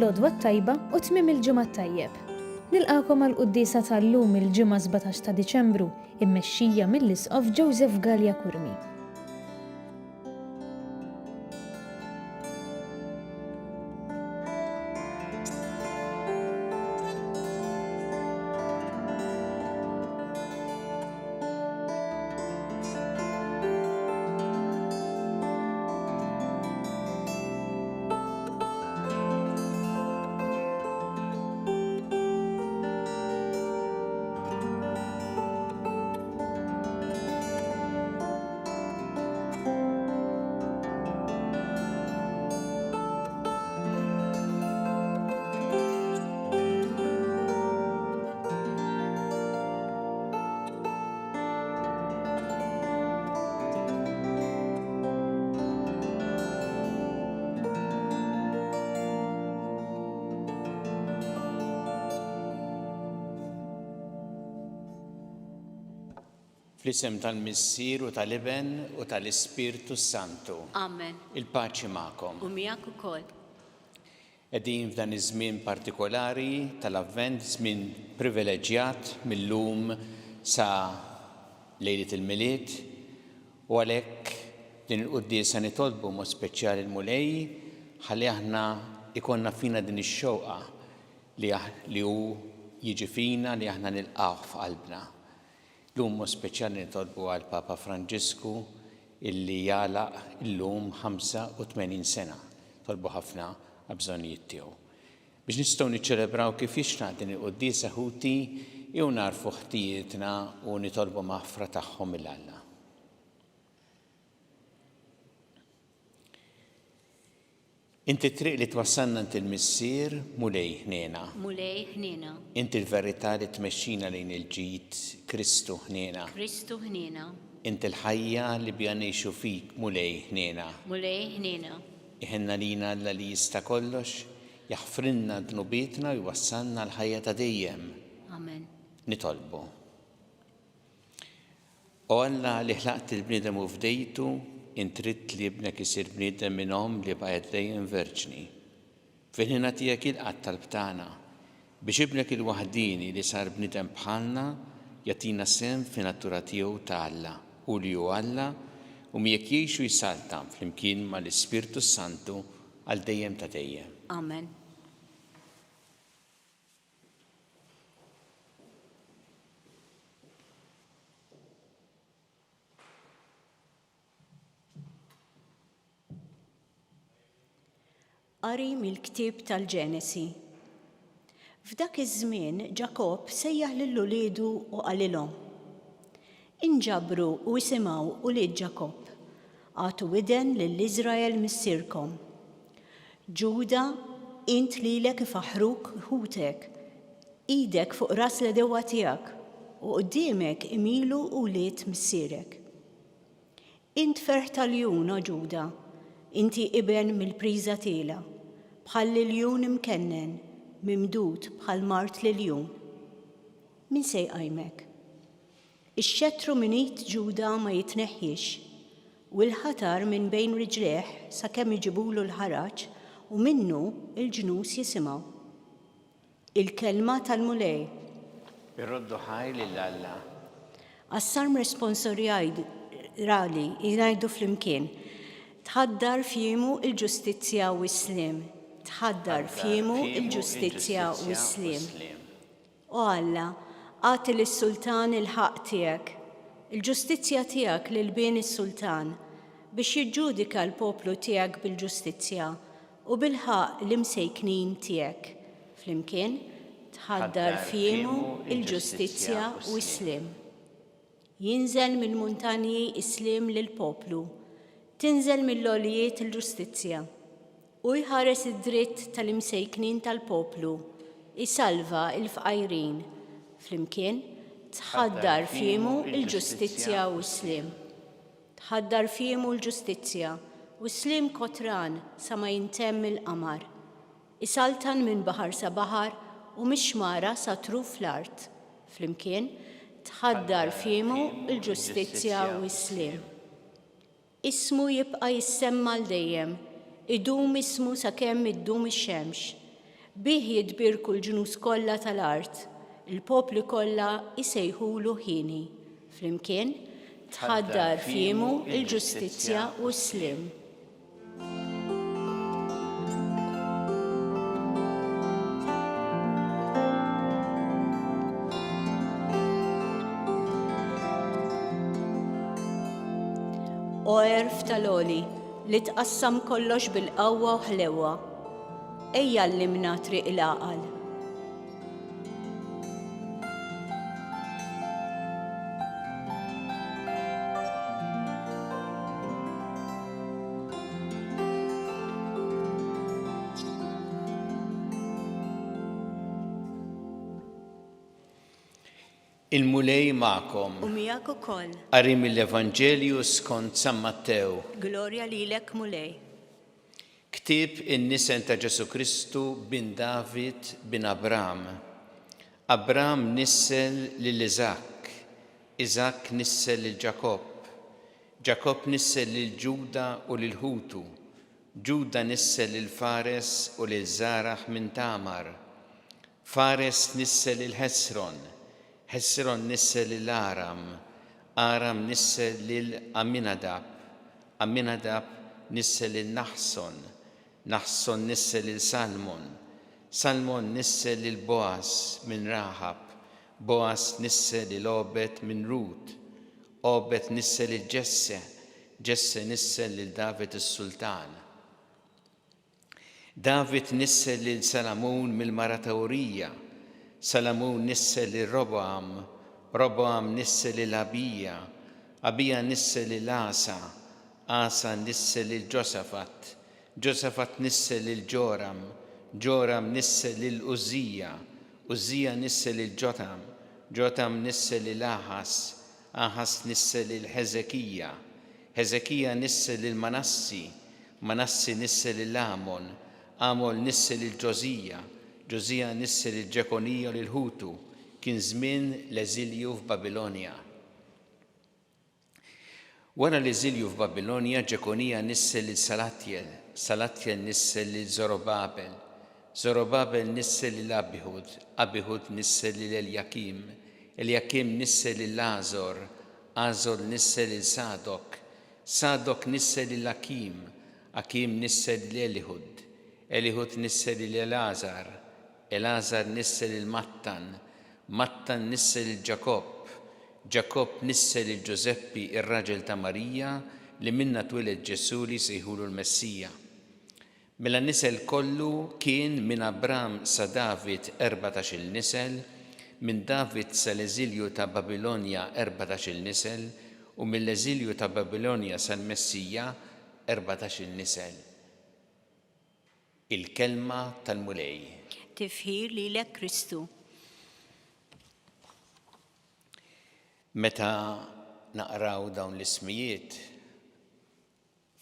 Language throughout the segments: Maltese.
L-għodwa t-tajba u tmiem il-ġimgħa t-tajjeb. Nilqagħkom għall-quddiesa tal-lum il-Ġimgħa 17 ta' Diċembru, immexxija mill-Isqof Joseph Galea Curmi. Fl-isem tal-Missier u tal-Iben u tal-Ispirtu s-Santu. Amen. Il-paċi magħkom. U miegħek ukoll. Qegħdin f'dan iż-żmien partikolari tal-Avvent, żmien privileġġjat mil-lum sa lejliet il-Milied, u għalhekk din il-quddiesa nitolbu mod speċjali l-Mulej ħalli aħna jkollna fina din ix-xewqa li li hu jiġi fina li aħna nilqgħuh f'qalbna. Llum mod speċjali nitolbu għal Papa Franġisku illi jagħlaq illum 85 sena. Nitolbu ħafna għall-bżonnijiet tiegħu. Biex nistgħu niċċelebraw kif jixraq din il-quddiesa ħuti, jew nagħrfu ħtijietna u nitolbu maħfra tagħhom 'il Alla. Inti t-triq li twassalna għand il-Missier, Mulej ħniena. Mulej ħniena. Inti l-verità li tmexxina lejn il-ġid, Kristu ħniena. Kristu ħniena. Inti l-ħajja li biha ngħixu fik, Mulej ħniena. Mulej ħniena. Iħenn għalina Alla li jista' kollox, jaħfrilna dnubietna u jwassalna għall-ħajja ta' dejjem. Amen. Nitolbu. O Alla li ħlaqt il-bniedem u fdejtu, int ridt li Ibnek isir bniedem minn omm li baqgħet dejjem verġni. Fil-ħniena tiegħek ilqa' t-talb tagħna, biex Ibnek il-waħdieni li sar bniedem bħalna jagħtina sehem fin-natura tiegħu ta' Alla, hu li hu Alla u miegħek jgħix u jsaltan flimkien ma' l-Ispirtu s-Santu għal dejjem ta' dejjem. Amen. Qari mill-ktieb tal-Ġenesi. F'dak iż-żmien Ġakobb sejjaħ lil uliedu u qalilhom, Inġabru u isimgħu, ulied Ġakobb, agħtu widen lil Iżrael missierkom. Ġuda, int lilek ifaħħruk ħutek, idek fuq ras l-għedewwa tiegħek, u quddiemek imilu wlied missierek. Int ferħ ta' ljun, o Ġuda, inti iben mill-priża tiela', bħal iljun imkennen, mimdud bħal mart l-iljun. Min se jqajmek? Ix-xettru minn id Ġuda ma jitneħħiex, u l-ħatar minn bejn riġlejh sakemm iġibulu l-ħaraġ u minnu l-ġnus jisimgħu. Il-kelma tal-Mulej. Irroddu ħajr lil Alla. Għas-Salm responsorjali jngħidu flimkien, Tħaddar f'jiemu l-ġustizzja u s-sliem, tħaddar f'jiemu l-ġustizzja u s-sliem. O Alla, agħti lis-sultan il-ħaqq tiegħek, il-ġustizzja tiegħek lil bin is-sultan, biex jiġġudika l-poplu tiegħek bil-ġustizzja, u bil-ħaqq l-imsejknin tiegħek. Flimkien, tħaddar f'jiemu l-ġustizzja u s-sliem. Jinżel mill-muntanji s-sliem lill-poplu, tinżel mill-għoljiet il-ġustizzja. Hu jħares id-dritt tal-imsejknin tal-poplu, isalva l-fqajrin. Flimkien, tħaddar f'jiemu l-ġustizzja u s-sliem. Tħaddar f'jiemu l-ġustizzja u s-sliem kotran sa ma jintemm il-qamar. Isaltan minn baħar sa baħar u mix-xmara sa truf l-art. Flimkien, tħaddar f'jiemu l-ġustizzja u s-sliem. Ismu jibqa' jissemma għal dejjem, idum ismu sakemm iddum ix-xemx. Bih jitbierku l-ġnus kollha tal-art, il-popli kollha jsejħulu hieni. Flimkien, tħaddar f'jiemu l-ġustizzja u s-sliem. O għerf tal-Għoli, li tqassam kollox bil-qawwa u ħlewwa, ejja għallimna triq il-għaqal. Il-Mulej magħkom. U miegħek ukoll. Qari mill-Evanġelju skont San Mattew. Glorja lilek, Mulej. Ktieb in-nisel ta' Ġesù Kristu, bin David, bin Abram. Abram nissel lil Iżakk, Iżakk nissel lil Ġakobb, Ġakobb nissel lil Ġuda u lil ħutu, Ġuda nissel lil Fares u lil Żaraħ minn Tamar, Fares nissel lil Ħesron, Ħesron nissel lil Aram, Aram nissel lil Amminadab, Amminadab nissel lil Naħson, Naħson nissel lil Salmon, Salmon nissel lil Bogħaż minn Raħab, Bogħaż nissel lil Għobed minn Rut, Għobed nissel lil Ġesse, Ġesse nissel lil David is-sultan. David nissel lil Salamun mill-mara ta' Urija, Salamun nissel lil Robogħam, Robogħam nissel lil Abija, Abija nissel lil Asa, Asa nissel lil Ġosafat, Ġosafat nissel lil Ġoram, Ġoram nissel lil Użżija, Użżija nissel lil Ġotam, Ġotam nissel lil Aħaż, Aħaż nissel lil Ħeżekija, Ħeżekija nissel lil Manassi, Manassi nissel lil Amon, Amon nissel lil Ġosija, Ġosija nissel lil Ġekonija u lil ħutu, kien żmien l-eżilju f'Babilonja. Wara l-eżilju f'Babilonja, Ġekonija nissel lil Salatjel, Salatjel nissel lil Żorobabel, Żorobabel nissel lil Abihud, Abihud nissel lil Eljakim, Eljakim nissel lil Għażor, Għażor nissel lil Sadok, Sadok nissel lil Akim, Akim nissel lil Elihud, Elihud nissel lil Elgħażar, Elgħażar nissel lil Mattan, Mattan nissel lil Ġakobb, Ġakobb nissel lil Ġużeppi ir-raġel ta' Marija li minnha twieled Ġesù li jsejħulu l-Messija. Mela n-nisel kollu kien minn Abram sa David 14-il nisel, minn David sal-eżilju ta' Babilonja 14-il nisel, u mill-eżilju ta' Babilonja sal-Messija 14-il nisel. Il-Kelma tal-Mulej. Tifħir lilek Kristu. Meta naqraw dawn l-ismijiet,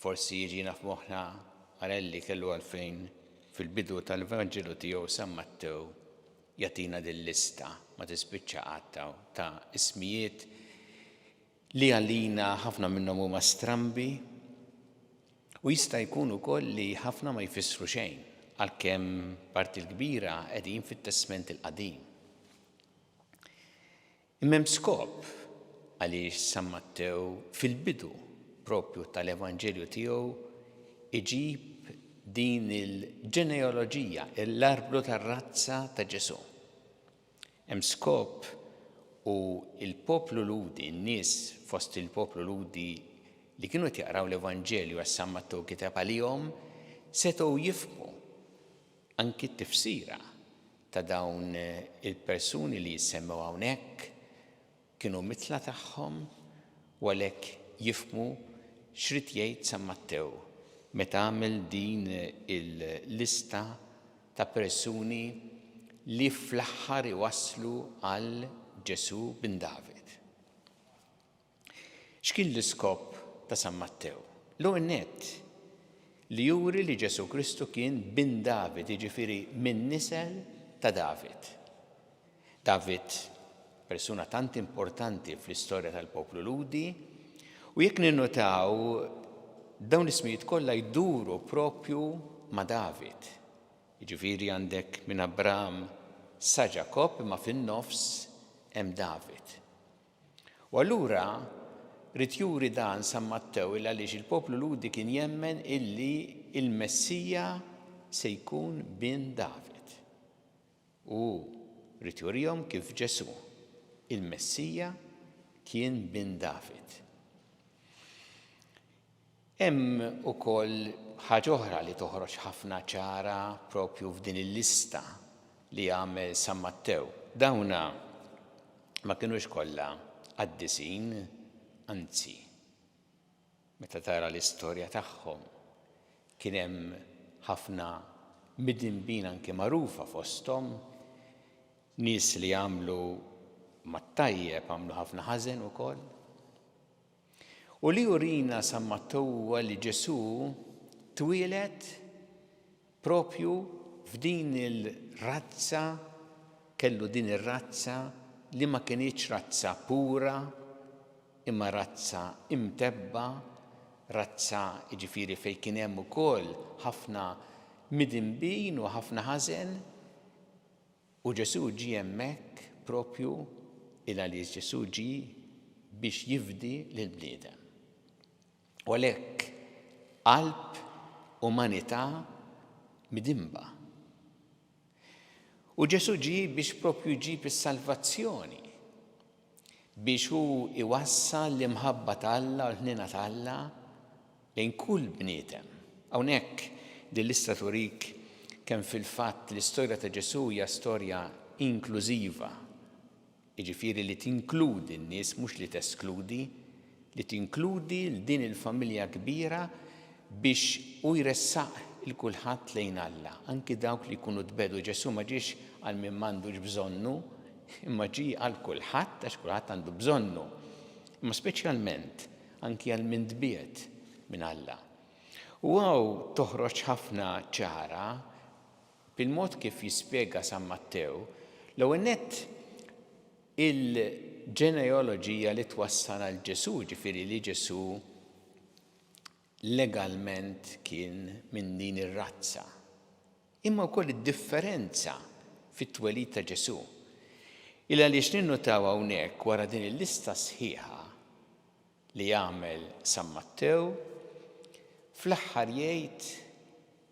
Forsi jiġina f'moħħna Marelli kellu għalfejn fil-bidu tal-Vanġelu tiegħu San Mattew jagħtina dil-lista ma tispiċċa qatt ta' ismijiet li għalina ħafna minnhom huma strambi u jista' jkun ukoll li ħafna ma jfissru xejn għalkemm parti l-kbira qegħdin fit-Testment il-Qadim. Imma hemm skop għaliex San Mattew fil-bidu propju tal-Evanġelju tiegħu iġib din il-ġenealoġija, l-arblu tar-razza ta' Ġesù. Hemm skop u l-poplu Lhudi, n-nies fost il-poplu Lhudi li kienu qed jaqraw l-Evanġelju għax San Mattew kiteb għalihom, setgħu jifhmu anki t-tifsira ta' dawn il-persuni li jissemmew hawnhekk kienu mitla tagħhom u għalhekk jifhmu x'ried jgħid San Mattew meta għamel din il-lista ta' persuni li fl-aħħar iwasslu għal Ġesù bin David. X'kien l-iskop ta' San Mattew? L-ewwel nett, li juri li Ġesù Kristu kien bin David, jiġifieri min-nisel ta' David. David, persuna tant importanti fl-istorja tal-poplu Lhudi, u jekk ninnutaw dawn l-ismijiet kollha jduru propju ma' David. Jiġifieri għandek minn Abram sa Ġakobb imma fin-nofs hemm David. U allura ried juri dan San Mattew il għaliex il-poplu Lhudi kien jemmen illi l-Messija se jkun bin David. U hu ried jurihom kif Ġesù, il-Messija, kien bin David. Hemm ukoll ħaġa oħra li toħroġ ħafna ċara propju f'din il-lista li għamel San Mattew. Dawna ma kinux kollha qaddisin, anzi, meta tara l-istorja tagħhom, kien hemm ħafna midinbin anki magħrufa fosthom, nies li għamlu mat-tajjeb għamlu ħafna ħażen ukoll. U li jurina San Mattew huwa li Ġesù twieled propju f'din il-razza, kellu din ir-razza li ma kinitx razza pura, imma razza imtebba, razza jiġifieri fejn kien hemm ukoll ħafna midinbin u ħafna ħażen, U Ġesù ġie hemmhekk propju il għaliex Ġesù ġie biex jifdi lill-bniedem. U għalhekk qalb umanità midinba. U Ġesù ġie biex propju jġib is-salvazzjoni, biex hu iwassal l-imħabba ta' Alla u l-ħniena ta' Alla lejn kull bniedem. Hawnhekk din lista turik kemm fil-fatt l-istorja ta' Ġesù hija storja inklużiva, jiġifieri li tinkludi n-nies mhux li teskludi, li tinkludi 'l din il-familja kbira biex hu jressaq 'il kulħadd lejn Alla, anki dawk li jkunu tbegħdu. Ġesù ma ġiex għal min m'għandux bżonnu, imma ġie għal kulħadd għax kulħadd għandu bżonnu. Imma speċjalment anki għal min tbiegħed minn Alla. U hawn toħroġ ħafna ċara bil-mod kif jispjega San Mattew, l-ewwel nett il-ġenealoġija li twassal għal Ġesù, ġifieri li Ġesù legalment kien minn din ir-razza. Imma wkoll id-differenza fit-twelid ta' Ġesù. Il għaliex ninnutaw hawnhekk wara din il-lista sħiħa li jagħmel San Mattew, fl-aħħar jgħid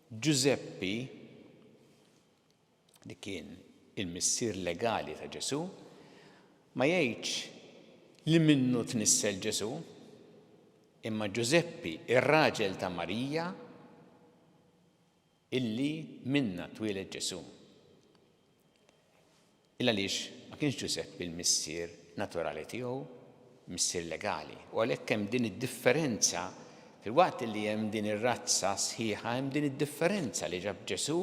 Ġużeppi, li kien il-missier legali ta' Ġesù, ma jgħidx li minnu tnissel Ġesù, imma Ġużeppi, ir-raġel ta' Marija, illi minnha twieled Ġesù. Il għaliex ma kienx Ġużeppi l-missier naturali tiegħu, missier legali. U għalhekk hemm din id-differenza, filwaqt li hemm din ir-razza sħiħa, hemm din id-differenza li ġab Ġesù,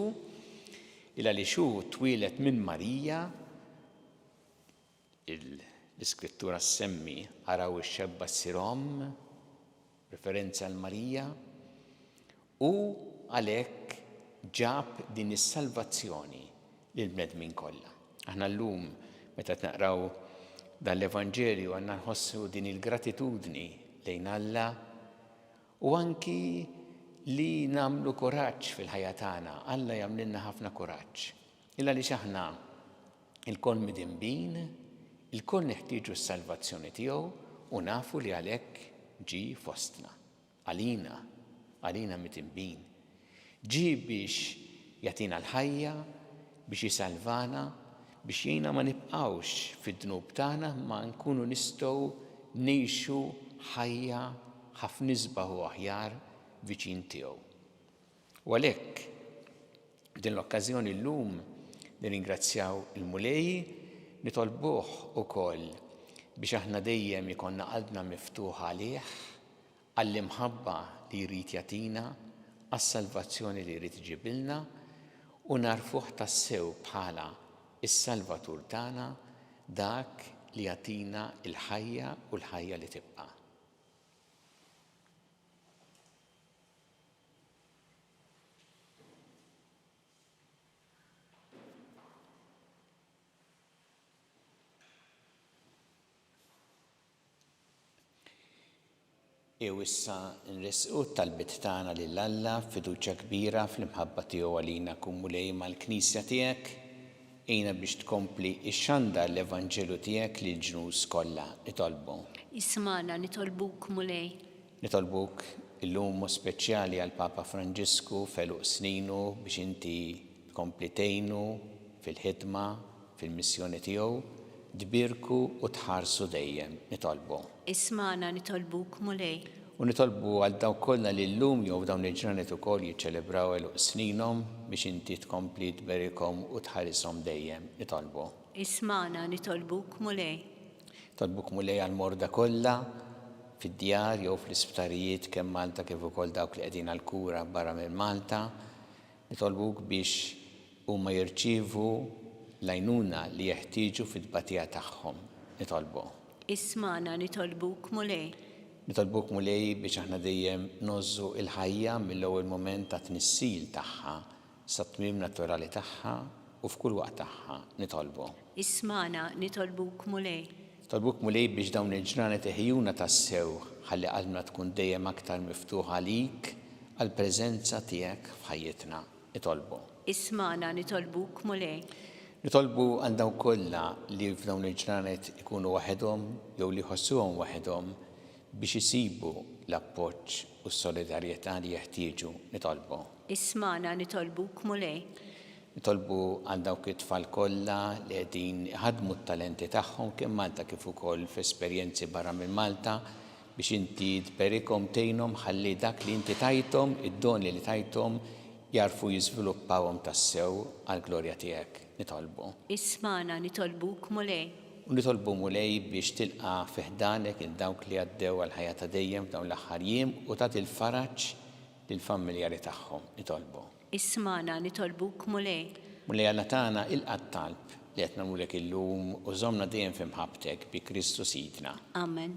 il għaliex hu twieled minn Marija, l-Iskrittura ssemmi araw ix-xebba ssir omm, referenza għal Marija, u għalhekk ġab din is-salvazzjoni lill-bnedmin kollha. Aħna llum meta qed naqraw dan l-Evanġelju għandna nħossu din il-gratitudni lejn Alla u anki li nagħmlu kuraġġ fil-ħajja tagħna. Alla jagħmlilna ħafna kuraġġ. Il għaliex aħna ilkoll midinbin, ilkoll neħtieġu s-salvazzjoni tiegħu u nafu li għalhekk ġie fostna. Għalina, għalina midinbin. Ġie biex jagħtina l-ħajja, biex isalvana, biex jgħinna ma nibqgħux fid-dnub tagħna imma nkunu nistgħu ngħixu ħajja ħafna isbaħ u aħjar viċin tiegħu. U għalhekk, f'din l-okkażjoni llum nirringrazzjaw il-Mulej, nitolbuh ukoll biex aħna dejjem ikollna qalbna miftuħa għalih, għall-imħabba li jrid jagħtina, għas-salvazzjoni li jrid iġibilna, u nagħrfuh tassew bħala s-Salvatur tagħna, dak li jagħtina l-ħajja u l-ħajja li tibqa'. Ejjew issa nressqu t-talbiet tagħna lil Alla b'fiduċja kbira fl-imħabba tiegħu għalina. Kun Mulej mal-Knisja tiegħek, għinha biex tkompli xxandar l-Evanġelju tiegħek lill-ġnus kollha. Nitolbu. Ismagħna, nitolbuk Mulej. Nitolbuk illum mod speċjali għall-Papa Franġisku f'għeluq sninu biex inti tkompli tgħinu fil-ħidma, fil-missjoni tiegħu, tbierku u tħarsu dejjem. Nitolbu. Ismagħna nitolbuk, Mulej. U nitolbu għal dawk kollha li llum jew f'dawn il-ġranet ukoll jiċċelebraw għeluq sninhom biex inti tkompli tberikhom u tħarishom dejjem. Nitolbu. Ismagħna nitolbuk, Mulej. Nitolbuk, Mulej, għall-morda kollha fid-djar jew fl-isptarijiet kemm Malta kif ukoll dawk li qegħdin għall-kura barra minn Malta. Nitolbuk biex huma jirċievu l-għajnuna li jeħtieġu fit-tbatija tagħhom. Nitolbu. Ismagħna nitolbuk, Mulej. Nitolbuk, Mulej, biex aħna dejjem ngħożżu l-ħajja mill-ewwel mument tat-tnissil tagħha sat-tmiem naturali tagħha u f'kull waqt tagħha. Nitolbu. Ismagħna nitolbuk, Mulej. Nitolbuk, Mulej, biex dawn il-ġranet iħejjuna tassew ħalli qalbna tkun dejjem aktar miftuħa għalik, għall-preżenza tiegħek f'ħajjitna. Nitolbu. Ismagħna nitolbuk, Mulej. Nitolbu għal dawk kollha li f'dawn il-ġranet ikunu waħedhom jew li jħossuhom waħedhom biex isibu l-appoġġ u s-solidarjetà li jeħtieġu. Nitolbu. Ismagħna nitolbuk, Mulej. Nitolbu għal dawk it-tfal kollha li qegħdin iħaddmu t-talenti tagħhom kemm Malta kif ukoll f'esperjenzi barra minn Malta biex inti tberikhom, tgħinhom ħalli dak li inti tajthom, id-doni li tajthom, jagħrfu jiżviluppawhom tassew għall-glorja tiegħek. Nitolbu. Ismagħna nitolbuk, Mulej. U nitolbu, Mulej, biex tilqa' fi ħdanek lil dawk li għaddew għall-ħajja ta' dejjem f'dawn l-aħħar jiem u tagħti l-faraġ lill-familjari tagħhom. Nitolbu. Ismagħna nitolbuk, Mulej. Mulej Alla tagħna, ilqa' t-talb li qed nagħmlulek illum u żommna dejjem fi mħabbtek bi Kristu Sidna. Amen.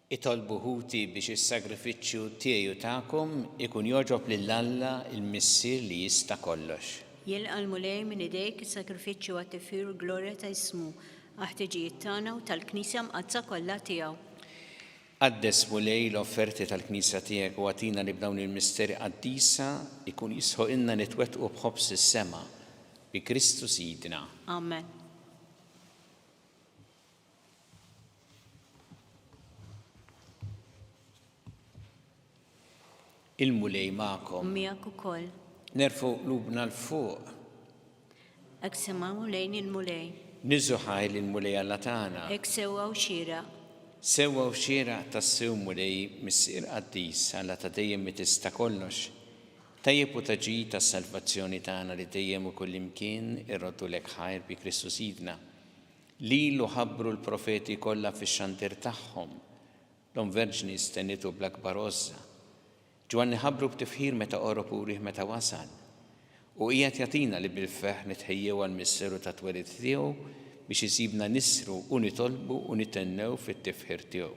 Itolbu ħuti biex is-sagrifiċċju tiegħi u tagħkom ikun jogħġob lil Alla l-Missier li jista' kollox. Jilqa' l-Mulej minn idejk is-sagrifiċċju għat-tifħir u l-glorja ta' ismu, għall-ħtiġijiet tagħna u tal-Knisja Mqaddsa kollha tiegħu. Qaddes, Mulej, l-offerti tal-Knisja tiegħek u agħtina li b'dawn il-misteri qaddisa jkun jistħoqilna nitwettqu b'ħobż is-sema, bi Kristu Sidna. Amen. Il-Mulej magħkom. Miegħek ukoll. Nerfgħu qlubna 'l fuq. Hekk semgħu lejn il-Mulej. Niżżu ħajr lill-Mulej Alla tagħna. Hekk sewwa u xieraq. Sewwa u xieraq tassew Mulej, Missier qaddis, Alla ta' dejjem li tista' kollox, tajjeb u ta' ġid għas-salvazzjoni tagħna li dejjem u kullimkien irroddulek ħajr bi Kristu Sidna. Lilu ħabbru l-profeti kollha fix-xandir tagħhom. L-Omm Verġni stennitu bl-akbar għożża. Ġwanni ħabbru b'tifħir meta qorob u wrieh meta wasal. Hu qiegħed jagħtina li bil-ferħ nitħejjew għall-misteru tat-twelid tiegħu biex isibna nisru u nitolbu u nithennew fit-tifħir tiegħu.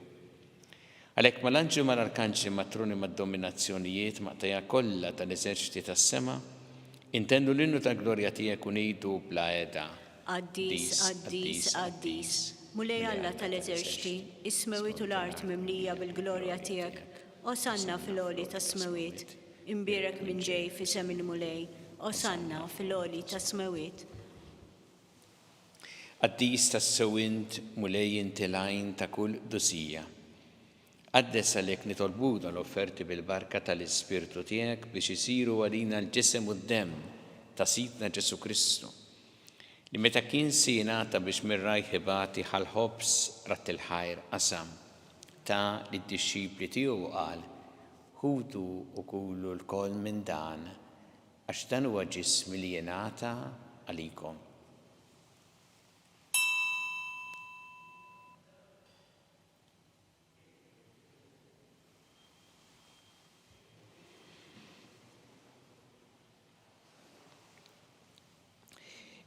Għalhekk mal-anġli u mal-arkanġli, mat-troni mad-dominazzjonijiet, maqtgħija kollha tal-eżerċti tas-sema, intennu l-innu tal-glorja tiegħek u ngħidu bla heda. Qaddis, qaddis, qaddis, Mulej Alla tal-eżerċti, is-smewwiet u l-art mimlija bil-glorja tiegħek. Osanna fil-għoli tas-smewwiet. Imbierek min ġej f'isem il-Mulej. Osanna fil-għoli tas-smewwiet. Qaddis tassew int, Mulej inti l-għajn ta' kull qdusija. Qaddes għalhekk nitolbuk dawn l-offerti bil-barka tal-Ispirtu tiegħek biex isiru għalina l-ġisem u d-demm ta' Sidna Ġesù Kristu, li meta kien se jingħata biex mir-rajh ibati ħa l-ħobż, radd il-ħajr, qasam, ta lid-dixxipli tiegħu u qal, Ħudu u kulu lkoll minn dan, għax dan huwa ġismi li jingħata għalikom.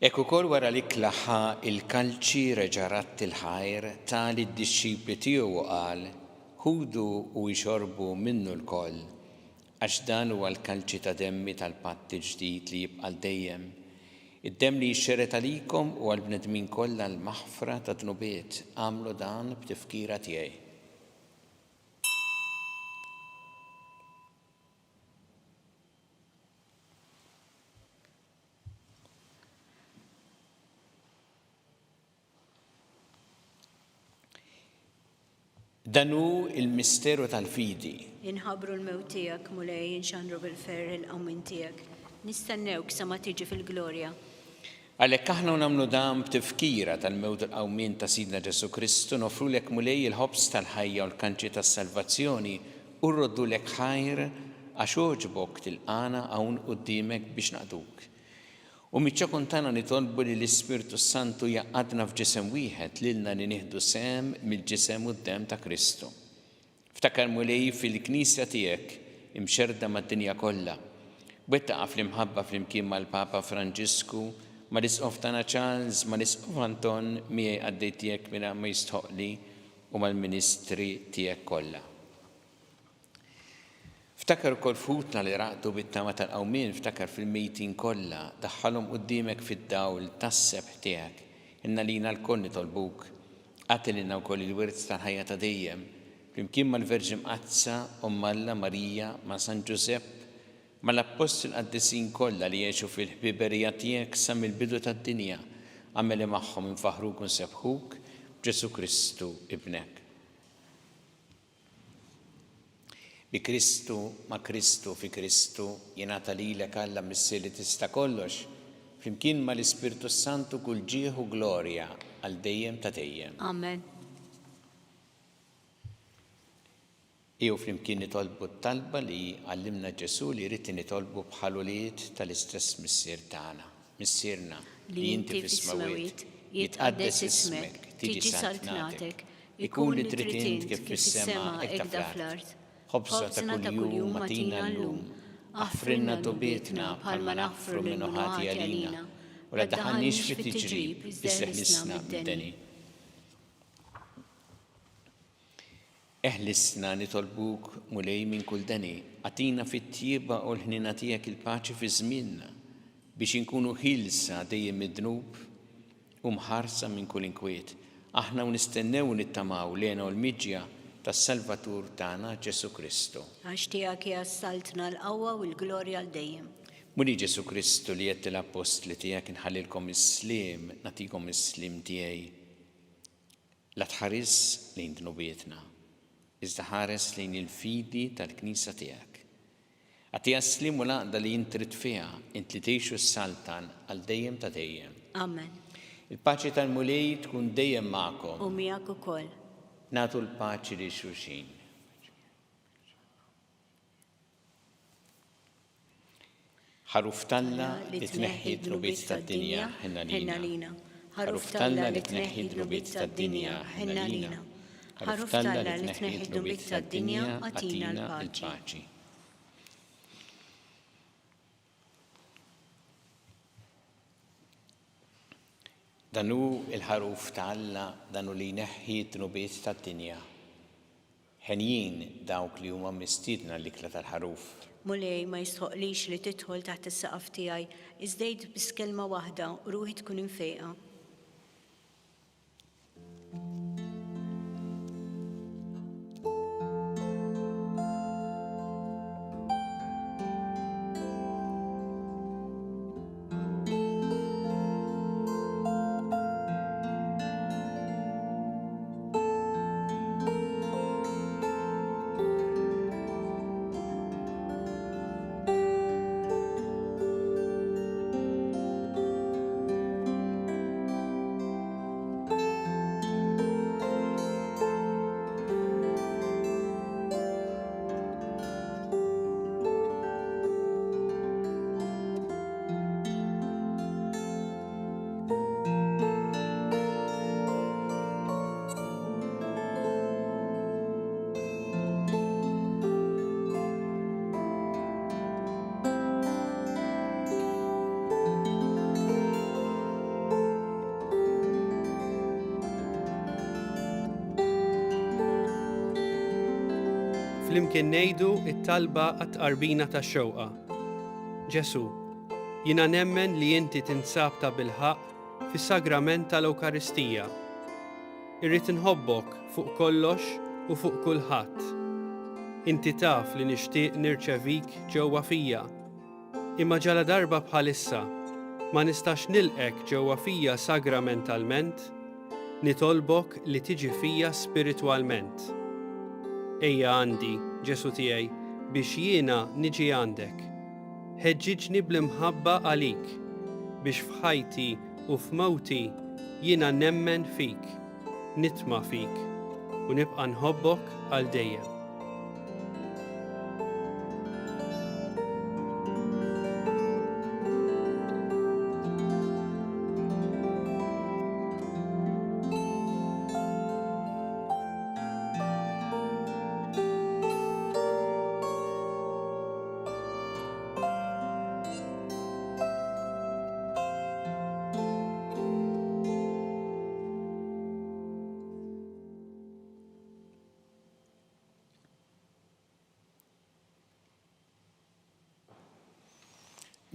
Hekk ukoll wara l-ikla ħa l-kalċi reġa' radd il-ħajr, ta lid-dixxipli tiegħu u qal, Ħudu u ixorbu minnu lkoll, Għax dan huwa l-kalċi ta' demmi tal-patt il-ġdid li jibqa' għal dejjem, id-demm li jixxered għalikom u għall-bnedmin kollha għall-maħfra tad-dnubiet, agħmlu dan b'tifkira tiegħi. Dan hu l-misteru tal-fidi. Inħabbru l-mewt tiegħek, Mulej, inxandru bil-ferħ il-qawmien tiegħek. Nistennewk sa ma tiġi fil-glorja. Għalhekk aħna u nagħmlu dan b'tifkira tal-mewt u l-qawmien ta' Sidna Ġesù Kristu, noffrulek Mulej il-ħobż tal-ħajja u l-kanċi tas-salvazzjoni u rroddulek ħajr għax għoġbok tilqagħna hawn quddiemek biex naqduk. U miċ-ċokon tagħna nitolbu li l-Ispirtu s-Santu jgħaqqadna f'ġisem wieħed lilna li nieħdu sehem mill-ġisem u d-demm ta' Kristu. Ftakar Mulej fil-Knisja tiegħek imxerrda mad-dinja kollha. Wettaqha fl-imħabba flimkien mal-Papa Franġisku, mal-Isqof tagħna Charles, mal-Isqof Anton, miegħi qaddej tiegħek mingħajr ma jistħoqqli u mal-ministri tiegħek kollha. Ftakar ukoll f'ħutna li raqdu bit-tama tal-qawmien, ftakar fil-mejtin kollha, daħħalhom quddiemek fid-dawl tas-sebħ tiegħek. Għinna lina lkoll nitolbuk. Agħti lilna wkoll il-wirt tal-ħajja ta' dejjem, flimkien mal-Verġni Mqaddsa, Omm Alla, Marija, ma' San Ġużepp, mal-Appostli l-qaddisin kollha li għexu fil-ħbiberija tiegħek sa mill-bidu tad-dinja, agħmel li magħhom infaħħruk u nsebbħuk b'Ġesù Kristu, Ibnek. Bi Kristu, ma' Kristu, fi Kristu, jingħata lilek Alla Missier li tista' kollox, flimkien ma' l-Ispirtu s-Santu kull ġieħ u glorja għal dejjem ta' dejjem. Amen. Ejjew flimkien nitolbu t-talba li għallimna Ġesù li jrid li nitolbu bħal ulied tal-istess Missier tagħna. Missierna, li inti fis-smewwiet, jitqaddes ismek, tiġi saltnatek, Ikun li trid int kif fis-sema hekk ta' fl-art. Ħobżna ta' kuljum agħtina llum. Aħfrilna dnubietna bħalma naħfru min hu ħati għalina. U la ddaħħalniex fit-tiġrib, iżda eħlisna mid-deni. Eħlisna, nitolbuk, Mulej, minn kull deni. Agħtina fit-tjieba u l-ħniena tiegħek il paċi fi żmienna, biex inkunu ħielsa dejjem mid-dnub u mħarsa minn kull inkwiet, aħna u nistennew u nittamaw l-hena u l-miġja tas-Salvatur tagħna Ġesù Kristu. Għax tiegħek hija s-saltna, l-qawwa u l-glorja għal dejjem. Mulej Ġesù Kristu li għedt lill-appostli tiegħek inħallilkom is-sliem, nagħtikom is-sliem tiegħi. La tħarisx lejn dnubietna, iżda ħares lejn il-fidi tal-Knisja tiegħek. Agħtiha s-sliem u l-għaqda li int trid fiha, int li tgħix u ssaltan għal dejjem ta' dejjem. Amen. Il-paċi tal-Mulej tkun dejjem magħkom. U miegħek ukoll. Nagħtu l-paċi lil xulxin. Ħaruf t'Alla li tneħħi d-dnubiet tad-dinja, ħenn għalina. Ħaruf t'Alla li tneħħi d-dnubiet tad-dinja, ħenn għalina. Ħaruf t'Alla li tneħħi d-dnubiet tad-dinja, agħtina l-paċi. Dan hu l-Ħaruf ta' Alla, dan hu li jneħħi d-dnubiet tad-dinja. Henjin dawk li huma mistiedna għall-ikla tal-Ħaruf. Mulej, ma jistħoqqlix li tidħol taħt is-saqaf tiegħi, iżda għid biss kelma waħda u ruħi tkun imfejqa. Flimkien ngħidu t-talba għat-tqarbina tax-xewqa. Ġesù, jiena nemmen li inti tinsab tabilħaqq fis-sagrament tal-Ewkaristija. Irrid inħobbok fuq kollox u fuq kulħadd. Inti taf li nixtieq nirċevik ġewwa fija. Imma ġaladarba bħalissa ma nistax nilqgħek ġewwa fija sagramentalment, nitolbok li tiġi fija spiritwalment. Ejja għandi, Ġesù tiegħi, biex jiena niġi għandek. Ħeġġiġni bl-imħabba għalik, biex f'ħajti u f'mewti jiena nemmen fik, nitma' fik, u nibqa' nħobbok għal dejjem.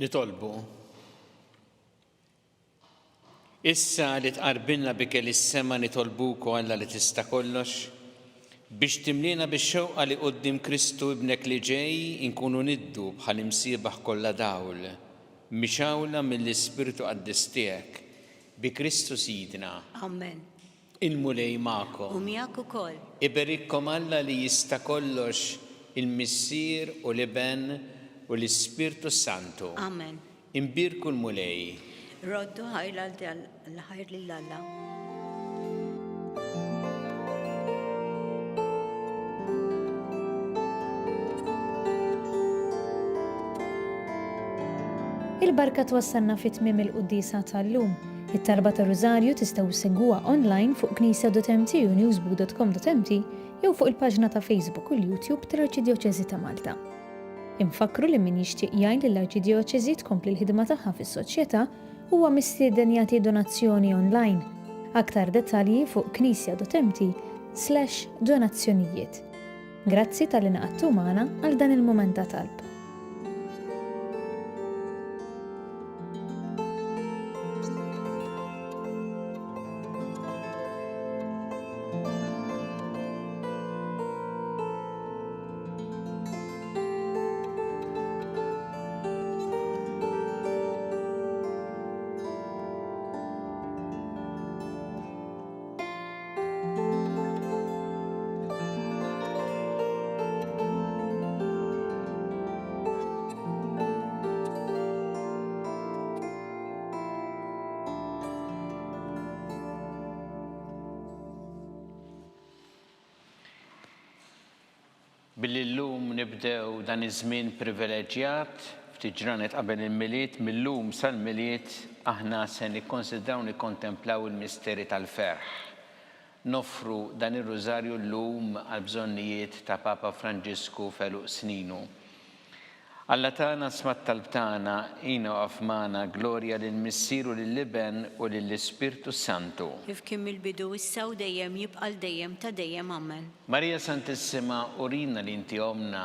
Nitolbu. Issa li tqarbinna b'ikel is-sema nitolbuk, o Alla li tista' kollox, biex timliena bix-xewqa li quddiem Kristu Ibnek li ġej inkunu niddu bħal imsiebaħ kollha dawl, mixgħula mill-Ispirtu Qaddis tiegħek, bi Kristu Sidna. Amen. Il-Mulej magħkom. U miegħek ukoll. Iberikkom Alla li jista' kollox, il-Missier u l-Iben u l-Ispirtu s-Santu. Amen. Imbierku l-Mulej. Roddu ħajr għal ħajr lil Alla. Il-barka twassalna fi tmiem il-quddiesa tal-lum. It-talba tar-Rużarju tistgħu ssegwuha online fuq knisja.mt u newsbook.com.mt jew fuq il-paġna ta' Facebook u l-YouTube tal-Arċidjoċesi ta' Malta. Infakkru li min jixtieq jgħin lill-Arċidjoċesi tkompli l-ħidma tagħha fis-soċjetà huwa mistieden jagħti donazzjoni online. Aktar dettalji fuq knisja.mt slash donazzjonijiet. Grazzi talli ngħaqadtu magħna għal dan il-mument ta' talb. Billi llum nibdew dan iż-żmien privileġġjat, ftit ġranet qabel il-Milied, mil-lum sal-Milied aħna se nikkonsidraw nikkontemplaw il-misteri tal-ferħ. Noffru dan ir-Rużarju llum għall-bżonnijiet ta' Papa Franġisku f'għeluq sninu. Alla tagħna sma' t-talb tagħna, għinna u qaf magħna, glorja lill-Missier u lill-Iben u lill-Ispirtu s-Santu. Kif kien mill-bidu, issa u dejjem, jibqa' għal dejjem ta' dejjem. Amen. Marija Santissima, urina li inti Ommna,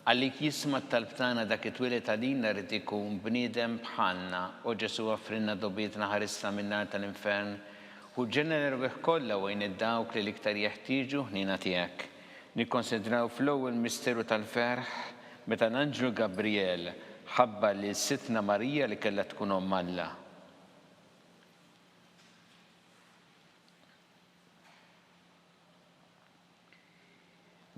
Għalik jisma' t-talb tagħna dak it-twieled għalina ried ikun bniedem bħalna. O Ġesù aghfrilna dnubietna ħarisna min-nar tal-infern. Ħu l-ġenna l-erwieħ kollha u għin id-dawk li l-iktar jeħtieġu ħniena tiegħek. Nikkonsidraw fl-ewwel misteru tal-ferħ meta l-anġlu Gabriel ħabbar lil Sidtna Marija li kellha tkun Omm Alla.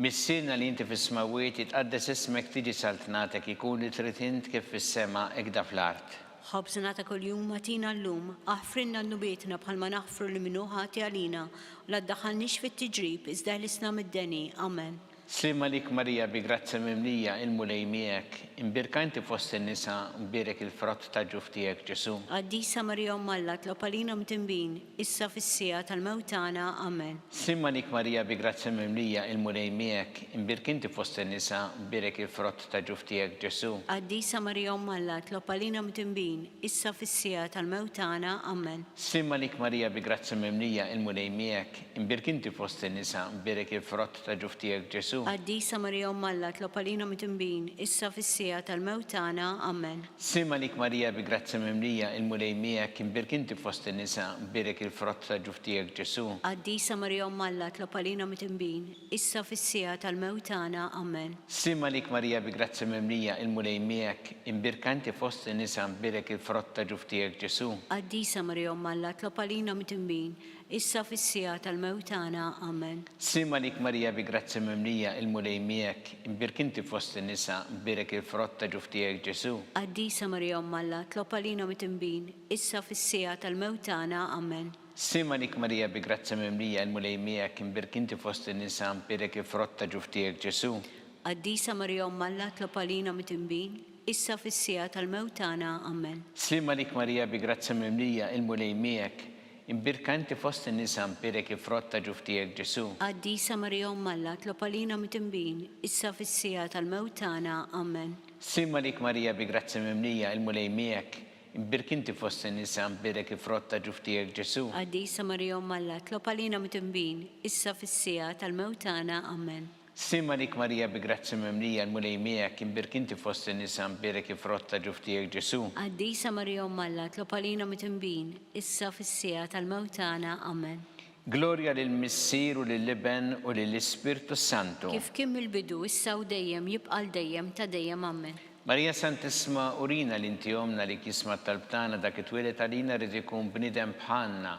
Missierna li inti fis-smewwiet, jitqaddes ismek, tiġi saltnatek, ikun li trid int kif fis-sema, hekda fl-art. Ħobżna ta' kuljum agħtina llum, aħfrilna dnubietna bħalma naħfru lil min hu ħati għalina, u la ddaħħalniex fit-tiġrib, iżda eħlisna mid-deni. Amen. Sliem għalik Marija bi grazzja mimlija, il-Mulej miegħek, imbierka inti fost in-nisa, mbierek il-frott tal-ġuf tiegħek Ġesù. Qaddisa Marija Omm Alla, tlob għalina mtinbin, issa fis-siegħa tal-mewt tagħna. Amen. Sliem għalik Marija bi grazzja mimlija, il-Mulej miegħek, imbierka inti fost in-nisa, mbierek il-frott tal-ġuf tiegħek Ġesù. Qaddisa Marija Omm Alla, tlob għalina mtinbin, issa fis-siegħa tal-mewt tagħna. Amen. Sliem għalik Marija bi grazzja mimlija, il-Mulej miegħek, imbierka inti fost in-nisa, mbierek il-frott ta' ġuf tiegħek Ġesù. Qaddisa Marija Omm Alla, tlob għalina midinbin, issa fis-siegħa tal-mewt tagħna. Amen. Sliem għalik Marija bi grazzja mimlija, il-Mulej miegħek, imbierk inti fost in-nisa, mbierek il-frott ta' ġuf tiegħek Ġesù. Qaddisa Marija Omm Alla, tlob għalina midinbin, issa fis-siegħa tal-mewt tagħna. Amen. Sliem għalik Marija bi grazzja mimlija, il-Mulej miegħek, imbierka inti fost in-nisa, mbierek il-frott ta' ġuf tiegħek Ġesù. Qaddisa Marija Omm Alla, tlob għalina midinbin, issa fis-siegħa tal-mewt tagħna. Amen. Sliem għalik Marija bi grazzja mimlija, il-Mulej miegħek, imbierk inti fost in-nisa, mbierek il-frott ta' ġuf tiegħek Ġesù. Qaddisa Marija Omm Alla, tlob għalina midinbin, issa fis-siegħa tal-mewt tagħna. Amen. Sliem għalik Marija bi grazzja mimlija, il-Mulej miegħek, imbierk inti fost in-nisa, mbierek il-frott ta' ġuf tiegħek Ġesù. Qaddisa Marija Omm Alla, tlob għalina midinbin, issa fis-siegħa tal-mewt tagħna. Amen. Sliem għalik Marija bi grazzja mimlija, il-Mulej miegħek, Imbierka inti fost in-nisa mbierek il-frott ta' ġuf tiegħek Ġesù. Qaddisa Marija Omm Alla tlob għalina midinbin, issa fis-siegħa tal-mewt tagħna. Amen. Sliem għalik Marija bi grazzja mimlija, il-Mulej miegħek, imbierk inti fost in-nisa mbierek il-frott ta' ġuf tiegħek Ġesù. Qaddisa Marija Omm Alla tlob għalina midinbin, issa fis-siegħa tal-mewt tagħna. Amen. Sliem għalik Marija bi grazzja mimlija l-Mulej miegħek imbierk inti fost in-nisa mbierek il-frott ta' ġuf tiegħek Ġesù. Qaddisa Marija Omm Alla tlob għalina midinbin, issa fis-siegħa tal-mewt tagħna. Amen. Glorja lill-Missier u lill-Iben u lill-Ispirtu s-Santu. Kif kien mill-bidu, issa u dejjem, jibqa' għal dejjem ta' dejjem. Amen. Marija Santissima urina li inti Ommna li jisma' t-talb tagħna dak it-twieled għalina ried ikun bniedem bħalna.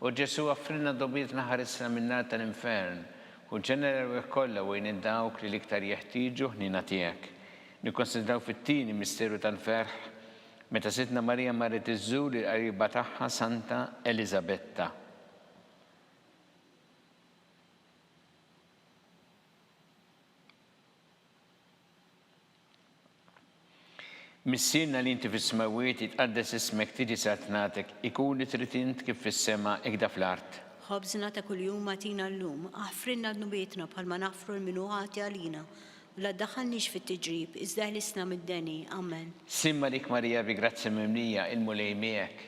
O Ġesù aghfrilna dnubietna ħarisna min-nar tal-infern. Hu ġenna l-erwieħ kollha u għin dawk li l-iktar jeħtieġu ħniena tiegħek. Nikkonsidraw fit-tieni misteru tal-ferħ, meta Sidtna Marija marret iżżur lill-qariba tagħha Santa Eliżabetta. Missierna li inti fis-smewwiet, jitqaddes ismek, tiġi saltnatek, ikun li trid int kif fis-sema ikda fl-art. Ħobżna ta' kuljum agħtina llum, aħfrilna dnubietna bħalma naħfru 'l min hu ħati għalina, u la ddaħħalniex fit-tiġrib, iżda eħlisna mid-deni. Amen. Sliem għalik Marija bi grazzja mimlija, il-Mulej miegħek.